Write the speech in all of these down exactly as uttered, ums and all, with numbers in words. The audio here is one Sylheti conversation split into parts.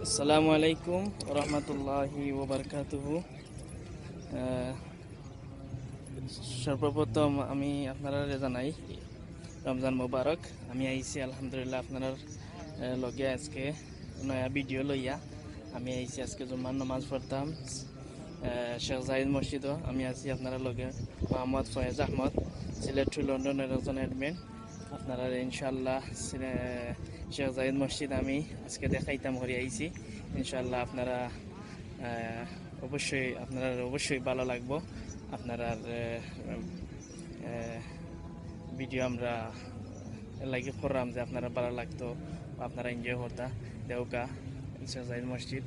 আসসালামু আলাইকুম রহমতুল্লাহি ওবরকাতুহু। আহ, সর্বপ্রথম আমি আপনারারে জানাই রমজান মোবারক। আমি আইছি আলহামদুলিল্লাহ আপনারার, আহ, লগে আজকে নয়া ভিডিও লইয়া। আমি আইছি আজকে জুম্মার নামাজ পড়তাম, আহ, শেখ জায়েদ মসজিদও। আমি আছি আপনারার লগে মোহাম্মদ ফয়েজ আহমদ, সিলেট টু লন্ডনের একজন অ্যাডমিন। আপনারারে ইনশাআল্লাহ সিলে-, শেখ জায়েদ মসজিদ আমি আজকে দেখাইতাম করি আইছি। ইনশাআল্লাহ আপনারা, আহ, অবশ্যই, আপনারার অবশ্যই ভালা লাগবো। আপনারার, আহ, আহ, ভিডিও আমরা এর লাগি করলাম যে আপনারার ভালা লাগতো বা আপনারা এনজয় করতা। দেউক্কা শেখ জায়েদ মসজিদ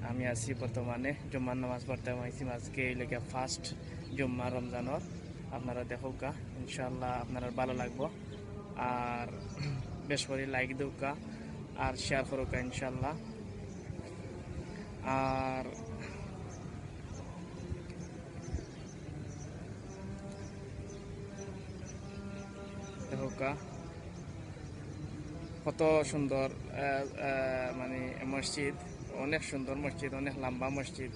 আমি আছি বর্তমানে, জুম্মার নামাজ পড়তাম আইছি। আজকে অইলো গিয়া ফার্স্ট জুম্মা রমজানর। আপনারা দেখউক্কা, ইনশাআল্লাহ আপনারার ভালা লাগবো। আর বেশ করি লাইক দেউক্কা আর শেয়ার করউক্কা ইনশাআল্লাহ। আর দেখউক্কা কত সুন্দর, আহ, আহ, মানে মসজিদ, অনেক সুন্দর মসজিদ, অনেক লম্বা মসজিদ।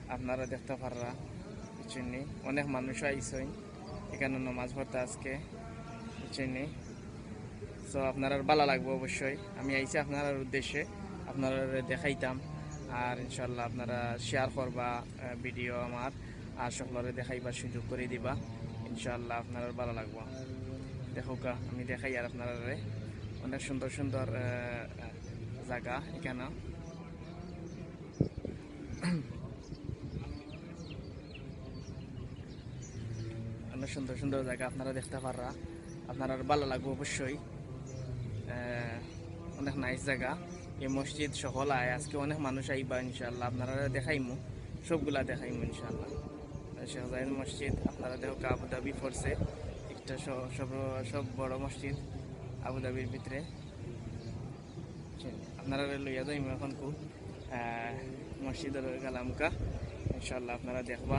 আপনারা দেখতা পাররা, বুঝছইন নি? অনেক মানুষ আইছইন এখানো নামাজ পড়তা আজকে, বুঝছইন নি? So আপনারার ভালা লাগবো অবশ্যই। আমি আইছি আপনারার উদ্দেশ্যে, আপনারারে দেখাইতাম। আর ইনশাআল্লাহ আপনারা শেয়ার করবা, আহ, ভিডিও আমার, আর সকলরে দেখাইবার সুযোগ করি দিবা। ইনশাআল্লাহ আপনারার ভালা লাগবো। দেখউক্কা, আমি দেখাইয়ার আপনারারে অনেক সুন্দর সুন্দর, আহ, জাগা এখানো। অনেক সুন্দর সুন্দর জাগা আপনারা দেখতা পাররা, আপনারার ভালা লাগবো অবশ্যই। আহ, অনেক নাইস জাগা। এই মসজিদ সকল আয়, আজকে অনেক মানুষ আইবা ইনশাআল্লাহ, আপনারারে দেখাইমু, সবগুলা দেখাইমু ইনশাআল্লাহ। শেখ জায়েদ মসজিদ আপনারা দেখউক্কা আবুধাবি পড়ছে, একটা স-, সব, সব বড় মসজিদ আবুধাবির ভিতরে। আপনারারে লইয়া যাইমু অখন কু, আহ, মসজিদর গেলামগা, ইনশাআল্লাহ আপনারা দেখবা।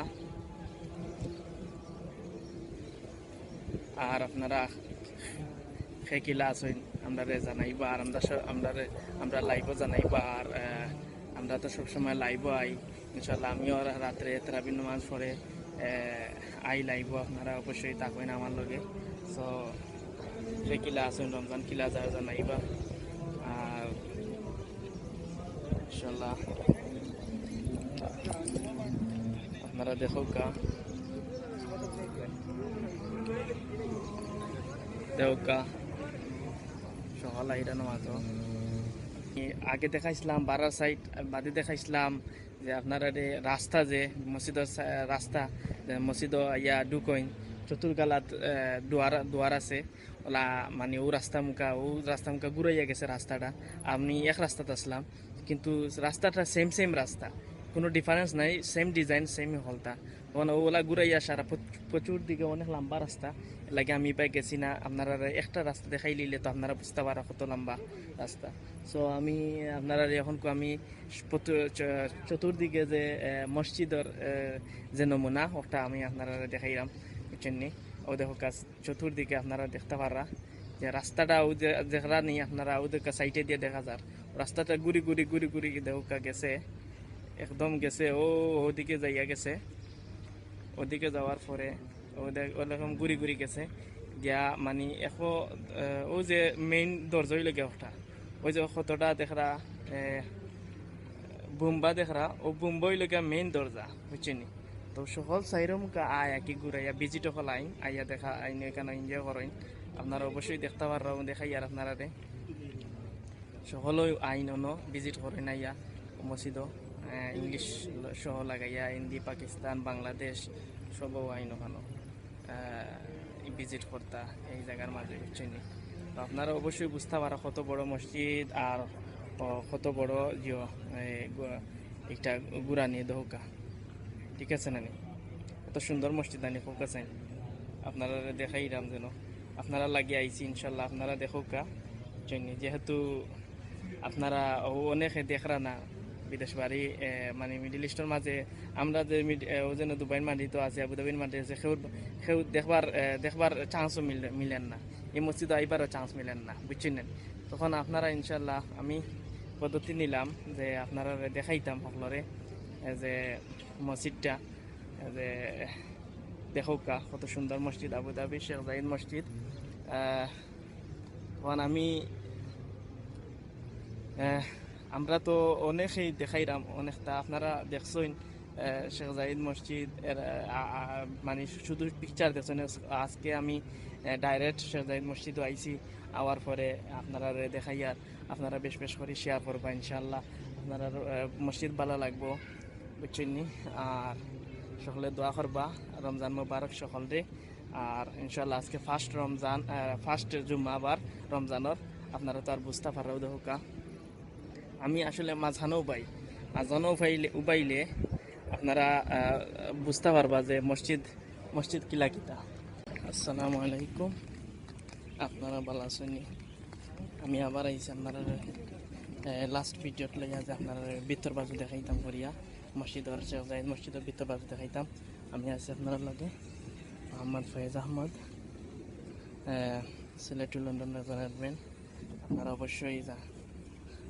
আর আপনারা কে কিলা আছইন, আমরারে জানাইবা, আর আমরা স-, আমরারে, আমরা লাইভও জানাইবা, আর, আহ, আমরা তো সবসময় লাইভও আই। ইনশাআল্লাহ আমিও রা-, রাত্রে তারাবির নামাজ পড়ে, আহ, আই লাইভও, আপনারা অবশ্যই থাকইন আমার লগে। So কে কিলা আছইন, রমজান কিলা যার জানাইবা। আর ইনশাআল্লাহ আপনারা দেখউক্কা, দেখউক্কা সকাল আইরা নামাজও। আগে দেখাইছিলাম বারার সাইড, বাদে দেখাইছিলাম যে আপনারারে রাস্তা যে মসজিদর সা-, রাস্তা, যে মসজিদো আইয়া ঢুকইন, চতুর্গালাত, আহ, দুয়ার, দুয়ার আছে, ওলা মানে ও রাস্তা মুখা, ও রাস্তা মুখা ঘুরাইয়া গেছে রাস্তাটা। আমি এক রাস্তাত আছলাম, কিন্তু রাস্তাটা সেম সেম রাস্তা, কুনু ডিফারেন্স নাই, সেম ডিজাইন, সেম হকলতা। অখন ওলা ঘুরাইয়া সারা প্রচ-, প্রচুর দিকে অনেক লম্বা রাস্তা, এর লাগি আমি ইবায় গেছি না। আপনারারে একটা রাস্তা দেখাইলিলে তো আপনারা বুঝতা পাররা কত লম্বা রাস্তা। So আমি আপনারারে অখন কু আমি প্রত-, চ-, চতুর্দিকে যে, এ, মসজিদর, এ, যে নমুনা, ওটা আমি আপনারারে দেখাইরাম, বুঝছইন নি? ও দেখউক্কা চতুর্দিকে আপনারা দেখতা পাররা যে রাস্তাটা ও যে, যেখান নি আপনারা ও দেখউক্কা সাইডে দিয়া দেখা যার, রাস্তাটা ঘুরি ঘুরি ঘুরি ঘুরি দেখউক্কা গেছে, একদম গেছে, ও ওদিকে যাইয়া গেছে, ওদিকে যাওয়ার পরে ও দেখ-, ওরকম ঘুরি ঘুরি গেছে, গিয়া মানে এখন, আহ, ও যে মেইন দরজা অইলো গিয়া ওটা, ওই যে কতটা দেখরা, আহ, বুম্বা দেখরা, ও বুম্বা অইলো গিয়া মেইন দরজা, বুঝছইন নি? তো সকল চাইরো মুখা আয় আর কি ঘুরাইয়া ভিজিট অকল আইন, আইয়া দেখা আইন, এখানো এনজয় করইন। আপনারা অবশ্যই দেখতা পাররা, দেখাইয়ার আপনারারে। সকলেও আইন অনো ভিজিট করইন আইয়া মসজিদো, আহ, ইংলিশ সহ লাগাইয়া হিন্দি, পাকিস্তান, বাংলাদেশ সবও আইন অখানো, আহ, ভিজিট করতা এই জাগার মাঝে, বুঝছইন নি? তো আপনারা অবশ্যই বুঝতা পাররা কত বড় মসজিদ আর, ও, কত বড় ইয়ো, এ, গু-, একটা ঘুরানি দেখউক্কা। ঠিক আছে না নি? এত সুন্দর মসজিদ আনি হোক আছে, আপনারারে দেখাইরাম যেন। আপনারার লাগি আইছি, ইনশাল্লাহ আপনারা দেখউক্কা। বুঝছইন নি? যেহেতু আপনারা ও অনেকে দেখরা না বিদেশ বাড়ি, এ, মানে মিডল ইস্টর মাঝে আমরা যে মিড-, এ, ও যেন দুবাইর মাটিত আছে, আবুধাবির মাটিত আছে, কেউ, কেউ দেখবার, এ, দেখবার চান্সও মিলে, মিলের না, এই মসজিদো আইবারও চান্স মিলের না, বুঝছইন নি? তখন আপনারা ইনশাল্লাহ আমি পদ্ধতি নিলাম যে আপনারারে দেখাইতাম হকলরে, এ, যে মসজিদটা, এ, যে দেখউক্কা কত সুন্দর মসজিদ, আবুধাবি শেখ জায়েদ মসজিদ। আহ, অখন আমি, আহ, আমরা তো অনেকেই দেখাইরাম, অনেকটা আপনারা দেখছইন, আহ, শেখ জায়েদ মসজিদ এর, আহ, আ-, আ-, মানে শুধু পিকচার দেখছইন। আজকে আমি, আহ, direct শেখ জায়েদ মসজিদও আইছি, আওয়ার পরে আপনারারে দেখাইয়ার, আপনারা বেশ বেশ করি share করবা ইনশাআল্লাহ। আপনারার, আহ, মসজিদ ভালা লাগবো, বুঝছইন নি? আর সকলে দোয়া করবা, রমজান মোবারক সকলরে। আর ইনশাআল্লাহ আজকে first রমজান, আহ, first জুম্মা আবার রমজানর, আপনারা তো আর বুঝতা পাররাউ দেখউক্কা। আমি আসলে মাঝখানো উবাই, মাঝখানো উবাইলে, উবাইলে আপনারা, আহ, বুঝতা পারবা যে মসজিদ, মসজিদ কিলা কিতা। আসসালামু আলাইকুম, আপনারা ভালা আছইন নি? আমি আবার আইছি আপনারারে, আহ, last ভিডিওত লইয়া যে আপনারারে ভিতর বাজু দেখাইতাম করিয়া, মসজিদর, শেখ জায়েদ মসজিদর ভিতর বাজু দেখাইতাম। আমি আছি আপনারার লগে মোহাম্মদ ফয়েজ আহমদ, আহ, Sylhet to London result admin. আপনারা অবশ্যই যা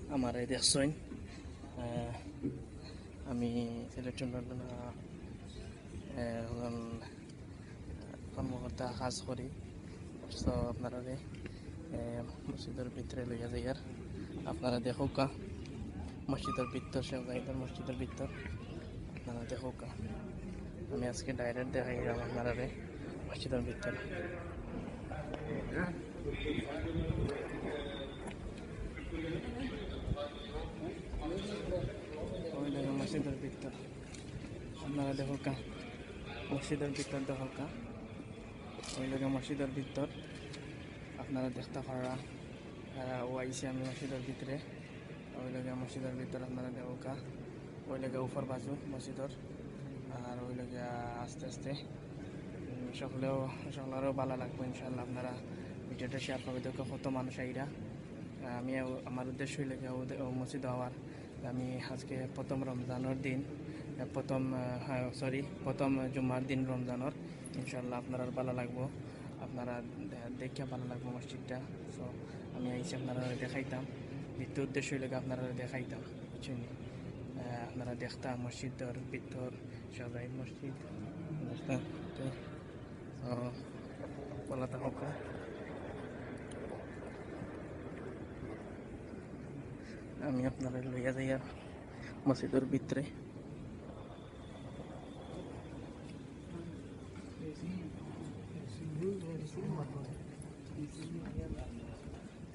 আমারে দেখছইন। আহ, আমি সিলেট টু লন্ডন, আহ, আহ, একজন কর্মকর্তা কাজ করি। তো আপনারারে, আহ, মসজিদর ভিতরে লইয়া যাইয়ার, আপনারা দেখউক্কা মসজিদর ভিতর, শেখ জায়েদর মসজিদর ভিতর। আপনারা দেখউক্কা, আমি আজকে direct দেখাইরাম আপনারারে মসজিদর ভিতর। অউ দেখউক্কা মসজিদর ভিতর, আপনারা দেখউক্কা মসজিদর ভিতর দেখউক্কা। অউ দেখউক্কা মসজিদর ভিতর, আপনারা দেখতা পাররা। আহ, অউ আইছি আমি মসজিদর ভিতরে। অউ দেখউক্কা মসজিদর ভিতর আপনারা দেখউক্কা। অউ দেখউক্কা উপর বাজু মসজিদর। আর অউ দেখউক্কা আস্তে আস্তে, উম, সকলেও, সকলেরও ভালা লাগবো ইনশাআল্লাহ। আপনারা ভিডিওটা share করবা দেখউক্কা কত মানুষ আইরা। আহ, আমি, আমার উদ্দেশ্য অইলো গিয়া অউ দে-, অউ মসজিদ আওয়ার। আমি আজকে প্রথম রমজানর দিন, আহ, প্রথম, আহ, হ্যাঁ, sorry, প্রথম জুম্মার দিন রমজানর। ইনশাআল্লাহ আপনারার ভালা লাগবো, আপনারা দে-, দেখিয়া ভালা লাগবো মসজিদটা। So আমি আইছি আপনারারে দেখাইতাম, দ্বিতীয় উদ্দেশ্য অইলো গিয়া আপনারারে দেখাইতাম, বুঝছইন নি? আহ, আপনারা দেখতা মসজিদর ভিতর, শেখ জায়েদ মসজিদ, দেখতা। তো, আহ, ভালা থাকউক্কা। আমি আপনারারে লইয়া যাইয়ার মসজিদর ভিতরে।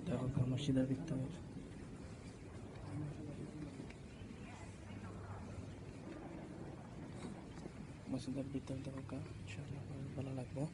দেখউক্কা মসজিদর ভিতর, মসজিদর ভিতর দেখউক্কা, ইনশাআল্লাহ ভালা লাগবো।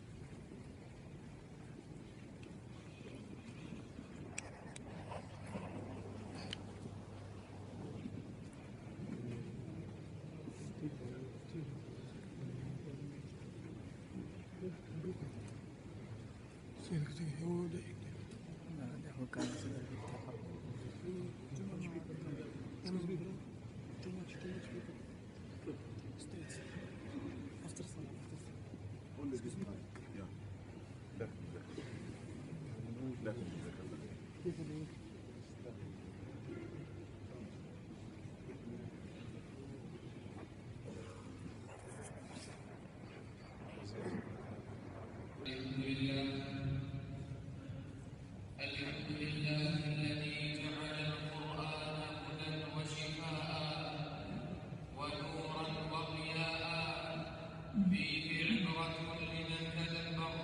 الحمد لله. الحمد لله الذي جعل القرآن هدى وشفاء ونورا وضياء، فيه عبرة لمن تدبر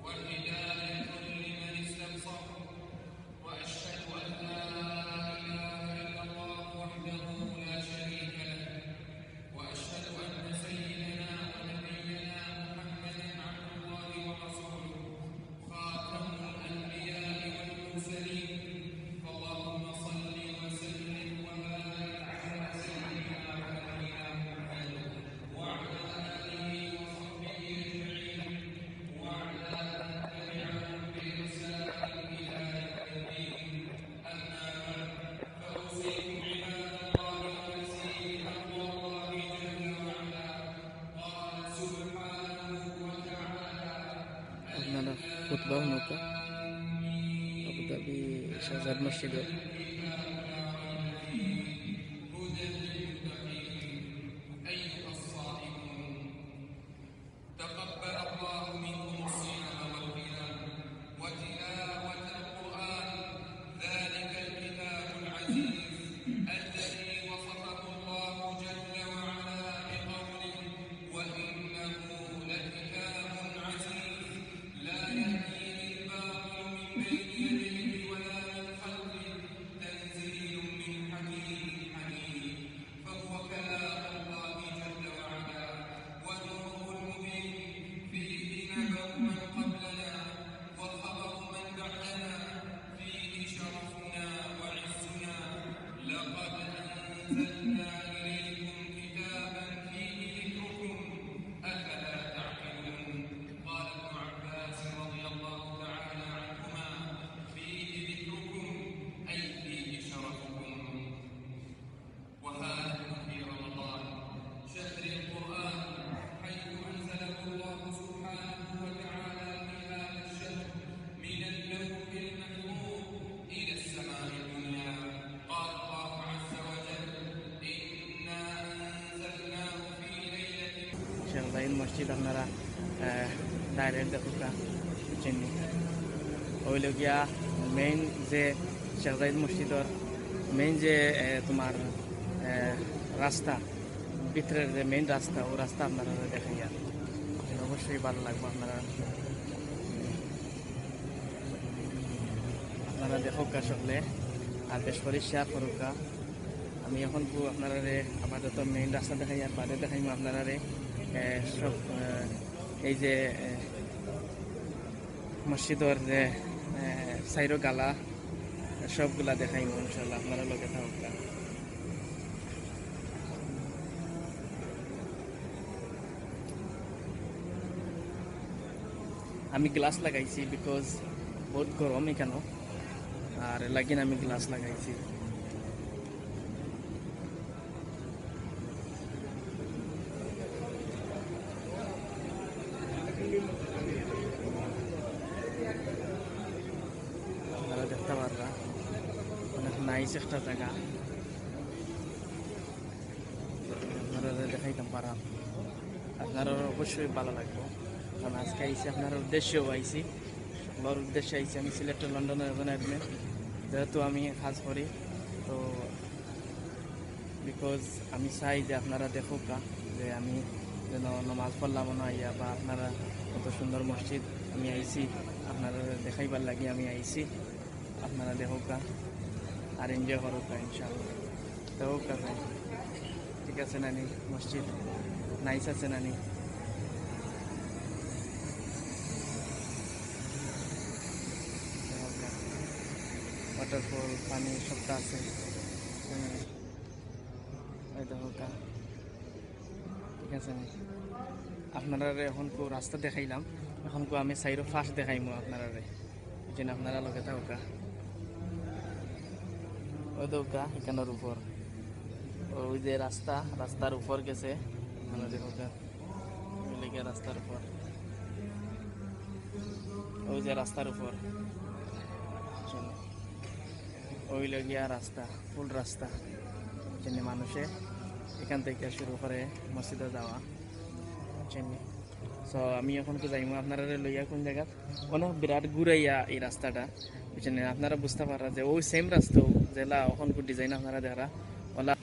وهداية لمن استبصر. وأشهد أن لا إله إلا الله وحده لا شريك له، وأشهد أن سيدنا ونبينا محمدا عبد الله ورسوله، خاتم الأنبياء والمرسلين. فاللهم صل وسلم وبارك على سيدنا ونبينا محمد وعلى آله وصحبه أجمعين، وعلى من تبعهم بإحسان إلى يوم الدين. أما بعد، فأوصيكم عباد الله ونفسي بتقوى الله جل وعلا. قال سبحانه وتعالى: আপনারা খুতবা হুনউক্কা আবুধাবি শেখ জায়েদ মসজিদর। أنزلنا إليكم كتابا فيه ذكركم أفلا تعقلون. قال ابن عباس رضي الله تعالى عنهما: فيه ذكركم أي فيه شرفكم. وها نحن في رمضان شهر القرآن، حيث أنزله الله سبحانه وتعالى في هذا الشهر من اللوح المحفوظ إلى السماء الدنيا. قال الله عز وجل: إنا أنزلناه في ليلة শেখ জাইদ মসজিদ আপনারা, আহ, direct দেখউক্কা, বুঝছেন নি? অইলো গিয়া main যে শেখ জাইদ মসজিদর main যে, আহ, তোমার, আহ, রাস্তা, ভিতরের যে main রাস্তা, অউ রাস্তা আপনারারে দেখাইয়ার। অবশ্যই ভালা লাগবো আপনারা। আপনারা দেখউক্কা সকলে, আর বেশ করি share করউক্কা। আমি অখনকু আপনারারে আপাতত main রাস্তা দেখাইয়ার, বাদে দেখাইমু আপনারারে, এ, সব, এ, এই যে, এ, মসজিদর যে, এ, সাইরো গালা, সবগুলা দেখাইমু ইনশাআল্লাহ, আপনারা লগে থাকউক্কা। আমি glass লাগাইছি because বউত গরম ইকানো, আর লাগিন আমি glass লাগাইছি। আপনারা দেখতা পাররা, অনেক nice একটা জাগা। আপনারারে দেখাইতাম পারাম, আপনারার অবশ্যই ভালা লাগবো। কারণ আজকে আইছি, আপনারার উদ্দেশ্যেউ আইছি, সকলর উদ্দেশ্যে আইছি। আমি সিলেটর লন্ডনর একজন admin, যেহেতু আমি কাজ করি, তো because আমি চাই যে আপনারা দেখউক্কা যে আমি যেন নমাজ পড়লাম না আইয়া, বা আপনারা কত সুন্দর মসজিদ, আমি আইছি আপনারারে দেখাইবার লাগি আমি আইছি। আপনারা দেখউক্কা আর enjoy করউক্কা ইনশাআল্লাহ। দেখউক্কা ভাই, ঠিক আছে নানি? মসজিদ nice আছে নানি? দেখউক্কা, waterfall, পানি সবটা আছে। হুম, এই দেখউক্কা। ঠিক আছে নি? আপনারারে অখনকু রাস্তা দেখাইলাম, অখনকু আমি সাইরো পাশ দেখাইমু আপনারারে। এই জন্য আপনারা লগে থাকউক্কা। অউ দেখউক্কা, ইকানোর উপর। অউ যে রাস্তা, রাস্তার উপর গেছে। মানে দেখউক্কা, অউ লাগিয়া রাস্তার উপর। অউ যে রাস্তার উপর। চলো। অউ লাগিয়া রাস্তা। Full রাস্তা। বুঝছেন নি, মানুষে ইকান থাকি শুরু করে মসজিদো যাওয়া। বুঝছেন নি? So, আমি অখনকু যাইমু আপনারারে লইয়া কুন জাগাত। অনেক বিরাট ঘুরাইয়া এই রাস্তাটা। বুঝছেন নি? আপনারা বুঝতা পাররা যে অউ same রাস্তা, যেলা অখনকু design আপনারা দেখরা। অলা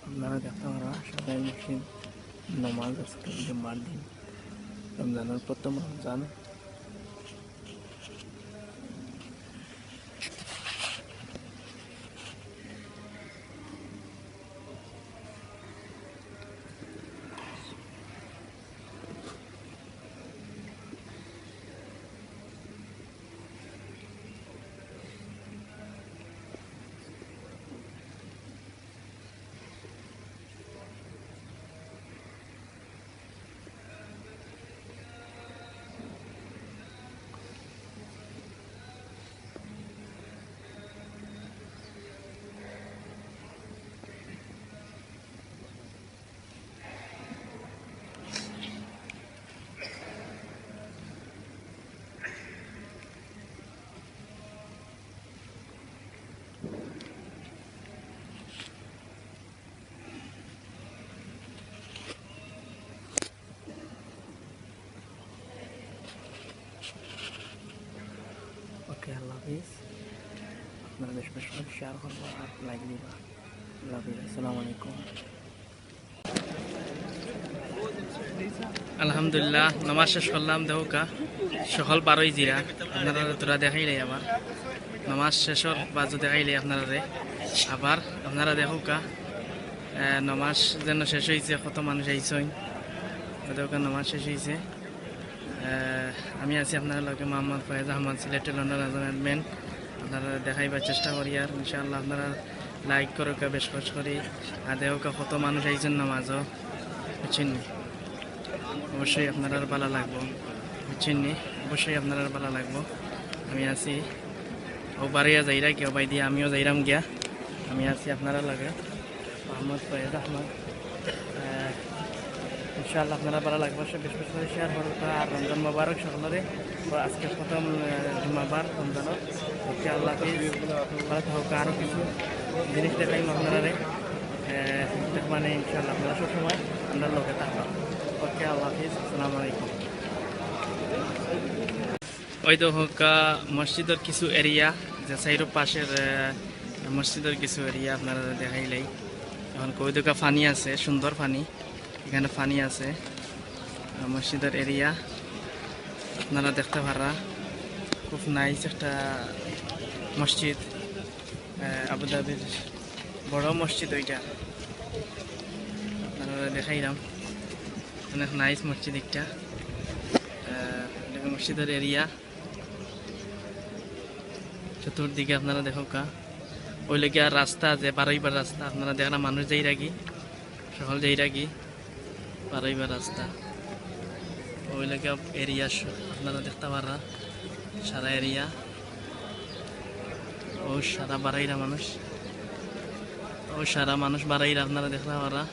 আপনারা দেখতা পাররা, সবাই মসজিদ নমাজ আজকে জুম্মার দিন, রমজানের প্রথম রমজান। বেশি বেশি শেয়ার করবা আর লাইক দিবা। আল্লাহ হাফিজ, আসসালামু আলাইকুম। আলহামদুলিল্লাহ, নামাজ শেষ করলাম। দেখউক্কা, সকল বারোই জিরা, আপনারারে থুড়া দেখাইলাই আবার। নামাজ শেষর বাজু দেখাইলাই আপনারারে আবার। আপনারা দেখউক্কা, আহ, নামাজ যেন শেষ অইছে, কত মানুষ আইছইন। দেখউক্কা, নামাজ শেষ অইছে। আহ, আমি আছি আপনারার লগে মোহাম্মদ ফয়েজ আহমদ, সিলেটি লন্ডন একজন অ্যাডমিন। আপনারারে দেখাইবার চেষ্টা করিয়ার, ইনশাআল্লাহ আপনারা লাইক করউক্কা বেশ কষ্ট করি। আর দেখউক্কা কত মানুষ আইছইন নামাজো, বুঝছইন নি? অবশ্যই আপনারার ভালা লাগবো, বুঝছইন নি? অবশ্যই আপনারার ভালা লাগবো। আমি আছি, অউ বারইয়া যাইরা গিয়া, অউ বায়দি আমিও যাইরাম গিয়া। আমি আছি আপনারার লগে। মোহাম্মদ ফয়েজ আহমদ। আহ, ইনশাআল্লাহ আপনারার ভালা লাগবো, সব বেশ বেশ করি শেয়ার করউক্কা। আর রমজান মোবারক সকলরে। তো আজকে প্রথম, আহ, জুমাবার রমজানর। ওকে, আল্লাহ হাফিজ, ভালা থাকউক্কা। আরও কিছু জিনিস দেখাইমু আপনারারে। আহ, দেখবা নে ইনশাআল্লাহ, আপনারা সবসময় আমরার লগে থাকবা। ওকে, আল্লাহ হাফিজ, আসসালামু আলাইকুম। ওই দেখউক্কা মসজিদর কিছু এরিয়া, যে সাইডর পাশের, আহ, মসজিদর কিছু এরিয়া আপনারারে দেখাইলাই। এখন কই দেখউক্কা পানি আছে, সুন্দর পানি, এখানো পানি আছে। আহ, মসজিদর এরিয়া আপনারা দেখতা পাররা, খুব নাইস একটা মসজিদ। আহ, আবুধাবির বড় মসজিদ ওইটা, আপনারারে দেখাইরাম। অনেক নাইস মসজিদ একটা। আহ, এটা মসজিদর এরিয়া। চতুর্দিকে আপনারা দেখউক্কা, ওই লাগিয়া রাস্তা আছে, বারইবার রাস্তা। আপনারা দেখরা মানুষ যাইরাগি, সকল যাইরাগি, বারইবার রাস্তা। ওই লাগিয়া এরিয়া আপনারা দেখতা পাররা, সারা এরিয়া। ও সারা বারইরা মানুষ, ও সারা মানুষ বারইরা, আপনারা দেখতা পাররা।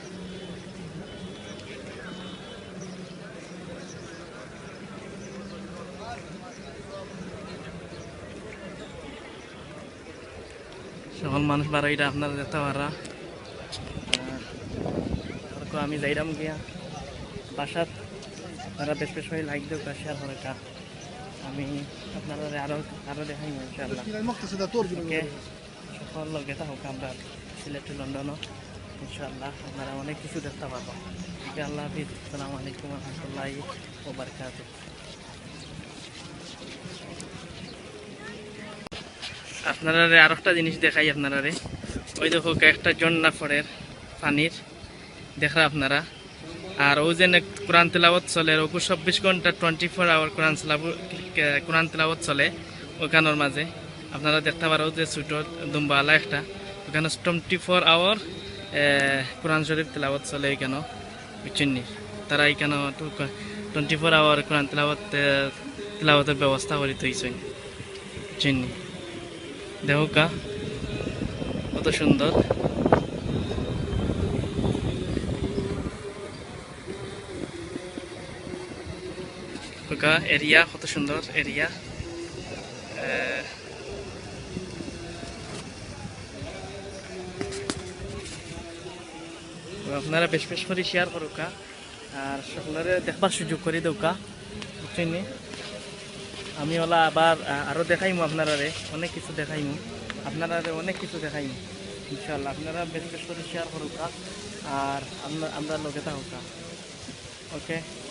সকল মানুষ বারইরা, আপনারা দেখতা পাররা। আহ, আর কো আমি যাইরাম গিয়া বাসাত। আপনারা বেশ বেশ করি লাইক দেউক্কা, শেয়ার করউক্কা। আমি আপনারারে আরো, আরো দেখাইমু ইনশাআল্লাহ। ওকে, সকল লগে থাকউক্কা আমরার সিলেটি লন্ডনো। ইনশাআল্লাহ আপনারা অনেক কিছু দেখতা পারবা। ওকে, আল্লাহ হাফিজ, আসসালামু আলাইকুম ওয়া রাহমাতুল্লাহি ওয়া বারাকাতুহু। আপনারারে আরোকটা জিনিস দেখাই আপনারারে। ওই দেখউক্কা, একটা ঝর্ণা পড়ের পানির, দেখরা আপনারা। আর ও যে নে-, কোরআন তেলাওয়াত চলের, ওগু চব্বিশ ঘন্টা, twenty four hour কোরআন তেলাওয়াত, কোরআন তেলাওয়াত চলে ওখানোর মাঝে। আপনারা দেখতা পাররা যে ছোট দুম্বাআলা একটা, ওখানো twenty four hour, এ, কোরআন শরীফ তেলাওয়াত চলে ওখানো। বুঝছইন নি? তারা ইখানো তো ক-, twenty four hour কোরআন তেলাওয়াত, এ, তেলাওয়াতর ব্যবস্থা করি থইছইন। বুঝছইন নি? দেখউক্কা, কত সুন্দর। দেখউক্কা এরিয়া, কত সুন্দর এরিয়া। এ, তো আপনারা বেশ বেশ করি শেয়ার করউক্কা, আর সকলরে দেখবার সুযোগ করি দেউক্কা, বুঝছইন নি? আমি ওলা আবার, আ, আরো দেখাইমু আপনারারে, অনেক কিছু দেখাইমু, আপনারারে অনেক কিছু দেখাইমু ইনশাআল্লাহ। আপনারা বেশ বেশ করি শেয়ার করউক্কা, আর আমরা, আমরার লগে থাকউক্কা। ওকে।